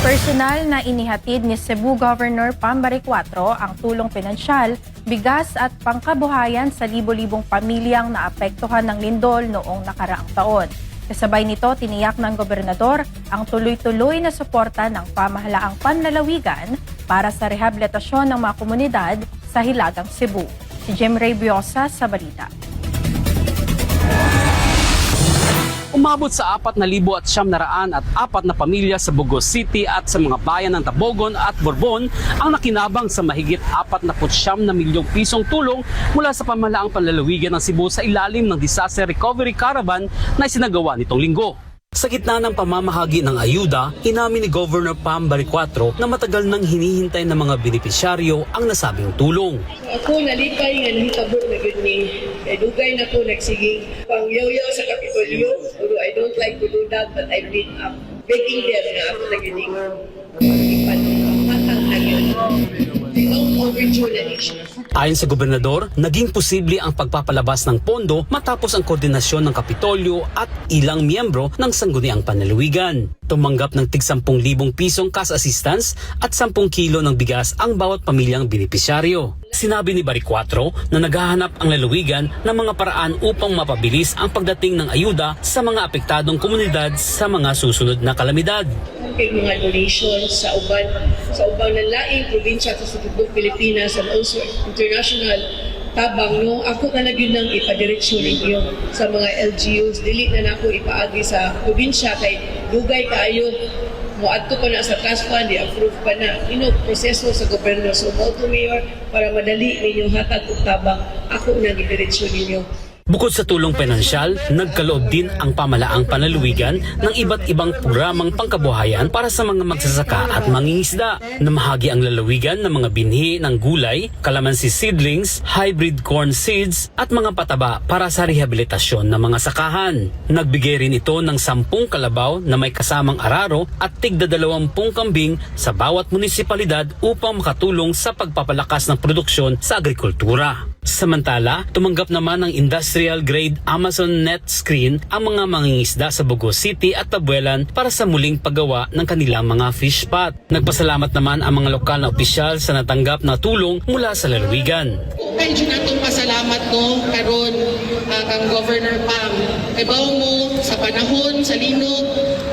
Personal na inihatid ni Cebu Governor Pam Baricuatro ang tulong pinansyal, bigas at pangkabuhayan sa libo-libong pamilyang naapektuhan ng lindol noong nakaraang taon. Kasabay nito, tiniyak ng gobernador ang tuloy-tuloy na suporta ng pamahalaang panlalawigan para sa rehabilitasyon ng mga komunidad sa Hilagang Cebu. Si Jim Ray Biosa sa balita. Umabot sa 4,904 na pamilya sa Bogo City at sa mga bayan ng Tabogon at Borbon ang nakinabang sa mahigit 49 na milyong pisong tulong mula sa pamahalaang panlalawigan ng Cebu sa ilalim ng Disaster Recovery Caravan na isinagawa nitong linggo. Sa gitna ng pamamahagi ng ayuda, inamin ni Governor Pam Baricuatro na matagal nang hinihintay ng mga benepisyaryo ang nasabing tulong. Ako nalipay nga nahitabo na gyud ni. Kay dugay na ko nagsigig pangyaw-yaw sa Kapitolyo. Although I don't like to do that, but I've been begging them nga ako na gyud ipatang na gyud. Long overdue na ni siya. Ayon sa gobernador, naging posible ang pagpapalabas ng pondo matapos ang koordinasyon ng Kapitolyo at ilang miyembro ng Sangguniang Panlalawigan. Tumanggap ng tig 10,000 pisong cash assistance at 10 kilo ng bigas ang bawat pamilyang benepisyaryo. Sinabi ni Baricuatro na naghahanap ang lalawigan ng mga paraan upang mapabilis ang pagdating ng ayuda sa mga apektadong komunidad sa mga susunod na kalamidad. Kay mga donations sa ubang laing probinsya sa tibok Pilipinas and also international tabang, no, ako na lang yun nang ipadiretso ninyo sa mga LGUs. Dili na nako ipaagi sa probinsya kay dugay kaayo, moadto pa na sa trust fund, i-approve pa na, proseso sa gobyerno. So mo to, Mayor, para madali ninyo hatag og tabang, ako na gidiretso ninyo. Bukod sa tulong pinansyal, nagkaloob din ang pamahalaang panlalawigan ng iba't ibang programang pangkabuhayan para sa mga magsasaka at mangingisda. Namahagi ang lalawigan ng mga binhi ng gulay, kalamansi seedlings, hybrid corn seeds at mga pataba para sa rehabilitasyon ng mga sakahan. Nagbigay rin ito ng 10 kalabaw na may kasamang araro at tigda 20 kambing sa bawat munisipalidad upang makatulong sa pagpapalakas ng produksyon sa agrikultura. Samantala, tumanggap naman ng industrial grade Amazon net screen ang mga mangingisda sa Bogo City at Tabuelan para sa muling paggawa ng kanilang mga fish pot. Nagpasalamat naman ang mga lokal na opisyal sa natanggap na tulong mula sa lalawigan. Kay jud natong pasalamat, no, karon kang Governor Pam. Kay bawo mo sa panahon sa linog,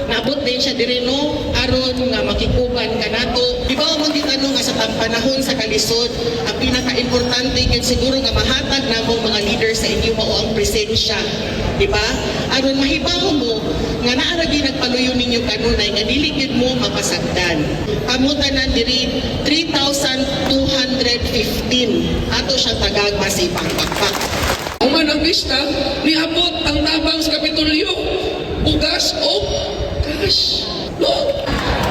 naabot din siya diri, no, aron nga makikuban kanato. Ibaw mo kita, no, nga sa panahon sa kalisod, ang pinakaimportante gyud siguro nga mahatag namong mga leader sa inyo mao ang presensya. Di ba? Aron mahibaw mo nga naa ra gyud nagpaluyo ninyo kanunay nga dili gyud mo mapasagdan. Kamo tanan diri, 3,215 ato siyang tagagma sa ipangpakpak. Human ang pista, niabot ang tabang sa Kapitolyo. Bugas o cash. No?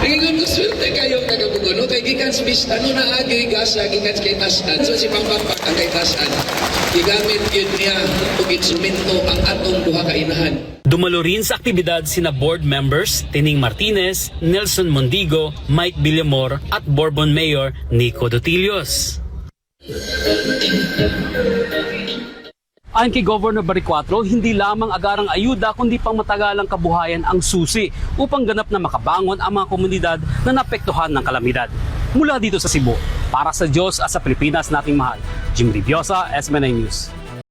Ingon ko, swerte kayo taga-Bogo, no? Kay gikan sa pista, no, naagi gasa, gikan sa kay tasan. So si Pangpangpak ang kay tasan. Gigamit yun niya og instrumento ang atong duha ka inahan. Dumalo rin sa aktibidad sina board members Tining Martinez, Nelson Mondigo, Mike Villamor at Borbon Mayor Nico Dutilios. Ayon kay Governor Baricuatro, hindi lamang agarang ayuda kundi pang matagalang kabuhayan ang susi upang ganap na makabangon ang mga komunidad na naapektuhan ng kalamidad. Mula dito sa Cebu, para sa Diyos at sa Pilipinas nating mahal, Jim Ribiosa, SMNI News.